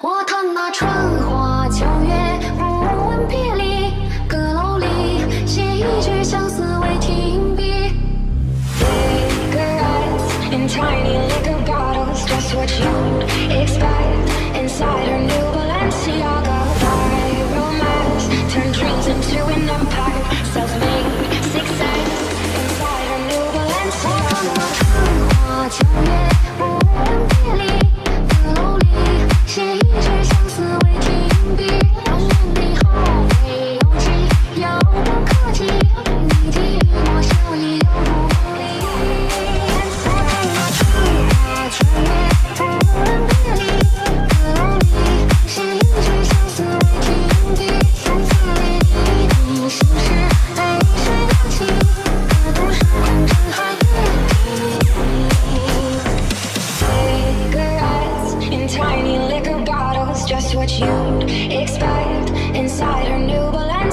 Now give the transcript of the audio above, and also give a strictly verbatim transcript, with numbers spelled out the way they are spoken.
我弹那春花秋月，不问别离，阁楼里写一句相思未停笔。Cigarettes in tiny liquor bottles, just what you'd expect inside her new Balenciaga. Buy romance, turn dreams into an empire. Self-made success inside her new Balenciaga. 我弹那春花秋月，不问别离，阁楼里写一句相思未停笔。容颜你后会无期，遥不可及，你的我笑意有如梦里。我弹那春花秋月，不问别离，阁楼里写一句相思未停笔。从此离你的心事，泪水扬起，隔断时空，沧海别离。Cigarettes in tiny liquor bottles, just what you'd expect inside her new Balenciaga.